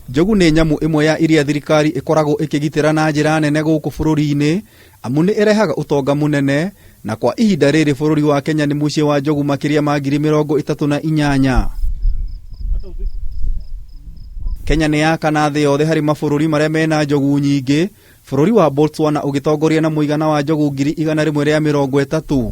Njogu nĩ nyamũ ĩmwe ya iria thirikari ĩkoragwo ĩkĩgitĩra na njĩra nene gũkũ bũrũri-inĩ, amu nĩ ĩrehaga ũtonga mũnene, na kwa ihinda rĩrĩ bũrũri wa Kenya nĩ mũciĩ wa njogu makĩria ma 38,000. Kenya nĩ ya kana thĩ yothe harĩ mabũrũri marĩa mena njogu nyingĩ, bũrũri wa Botswana ũgĩtongoria na mũigana wa njogu 130,000.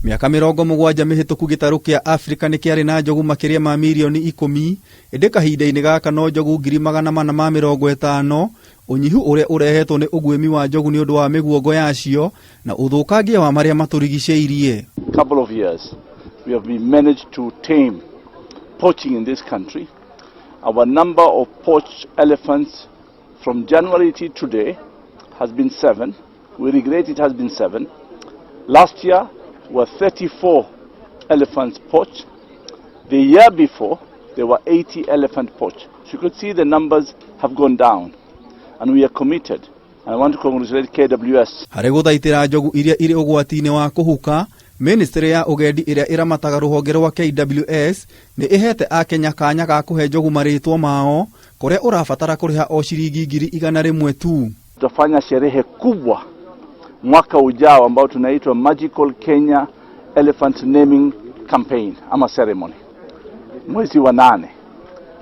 Mĩaka 70 mĩhĩtũku gĩtarũ kĩa Afrika nĩ kĩarĩ na njogu makĩria ma mirioni 10, ĩndĩ kahinda-inĩ gaka no njogu 450,000, ũnyihu ũrĩa ũrehetwo nĩ ũguĩmi wa njogu nĩ ũndũ wa mĩguongo yacio na ũthũkangia wa marĩa matũrigicĩirie. Couple of years, we have been managed to tame poaching in this country. Our number of poached elephants from January till today has been seven. We regret it has been seven. Last year were 34 elephants poached. The year before, there were 80 elephant poached. So you could see the numbers have gone down. And we are committed. And I want to congratulate KWS. Harĩ gũthaitĩra njogu iria irĩ ũgwati-inĩ wa kũhuka, ministry ya ũgendi ĩrĩa ĩramataga rũhonge rwa KWS nĩ ĩhete akenya kanya ga kũhe njogu marĩtwa mao, kũrĩa ũrabatara kũrĩha o ciringi 100,000 tu. Tutafanya sherehe kubwa mwaka ujao ambao tunaitwa Magical Kenya Elephant Naming Campaign ama ceremony mwezi wa 8.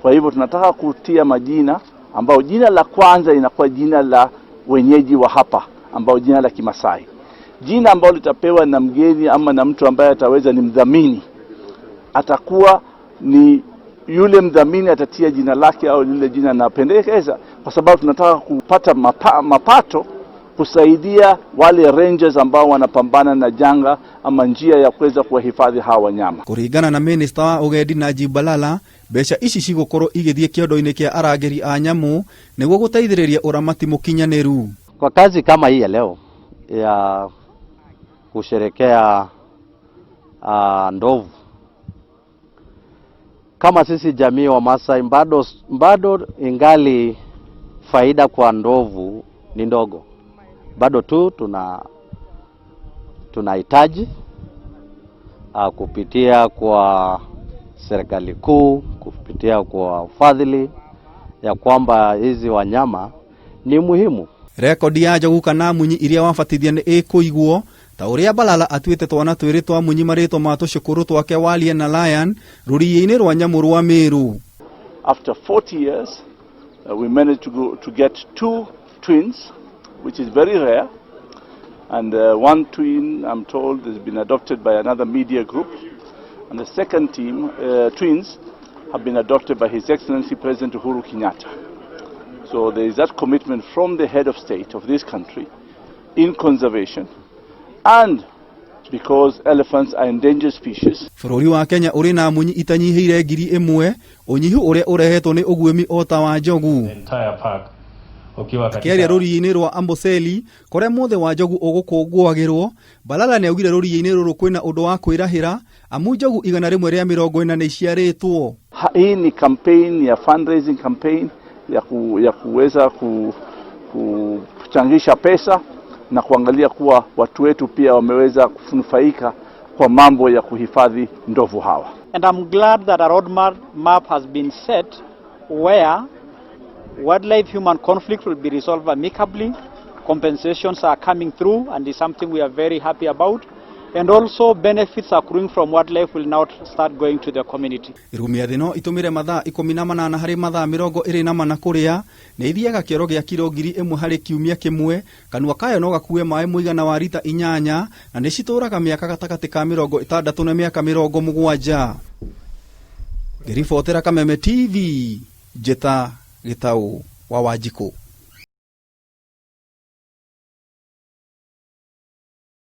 Kwa hivyo tunataka kutia majina ambao jina la kwanza inakuwa jina la wenyeji wa hapa ambao jina la Kimasai. Jina ambalo litapewa na mgeni ama na mtu ambaye ataweza ni mdhamini, atakuwa ni yule mdhamini atatia jina lake au lile jina anapendekeza, kwa sababu tunataka kupata mapato kusaidia wale rangers ambao wanapambana na janga ama njia ya kuweza kuwahifadhi hawa wanyama. Kũringana na minista wa ũgendi Najib Balala, mbeca ici cigũkorwo igĩthiĩ kĩondo-inĩ kĩa arangĩri a nyamũ nĩguo gũteithĩrĩria ũramati mũkinyanĩru. Kwa kazi kama hii ya leo ya kusherekea ndovu, kama sisi jamii wa Masai bado ingali faida kwa ndovu ni ndogo, bado tu tunahitaji kupitia kwa serikali kuu, kupitia kwa ufadhili ya kwamba hizi wanyama ni muhimu. Rekondi ya njogu kana munyi iria wabatithia nĩ ĩkũigwo ta ũrĩa Balala atuĩte twana twĩrĩ twa munyi marĩtwa ma tũcũkũrũ twake Walia na Lion rũriĩ-inĩ rwa nyamũ rwa Meru. After 40 years, we managed to get two twins, which is very rare. And one twin, I'm told, has been adopted by another media group. And the second team, twins, have been adopted by His Excellency President Uhuru Kenyatta. So there is that commitment from the head of state of this country in conservation, and because elephants are endangered species. Bũrũri wa Kenya ũrĩ na munyi itanyihĩire 1,000, ũnyihu ũrĩa ũrehetwo nĩ ũguĩmi o ta wa njogu. Entire park ukiwa Akĩaria katika rũriĩ-inĩ rwa Amboseli kũrĩa mũthĩ wa njogu ũgũkũngũagĩrwo, Balala nĩaugire rũriĩ-inĩ rũrũ kwĩna ũndũ wa kwĩrahĩra amu njogu 140 nĩ iciarĩtwo. Hii ni campaign ya fundraising campaign ya kuweza kuchangisha pesa na kuangalia kuwa watu wetu pia wameweza kunufaika kwa mambo ya kuhifadhi ndovu hawa. And I'm glad that a roadmap map has been set where wildlife human conflict will be resolved amicably. Compensations are coming through and is something we are very happy about. And also benefits accruing from wildlife will now start going to the community. Irumia thĩ no itũmĩre mathaa 18 harĩ mathaa 24 kũrĩa nĩ ithiaga kĩoro gĩa kiro 1,000 harĩ kiumia kĩmwe, kanua kayo no gakue maĩ mũigana wa rita 8, na nĩ citũraga mĩaka gatagatĩ ka 60 na mĩaka 70. Ngĩribotera Kameme TV, Njĩta Gĩtaũ wa Wanjikũ.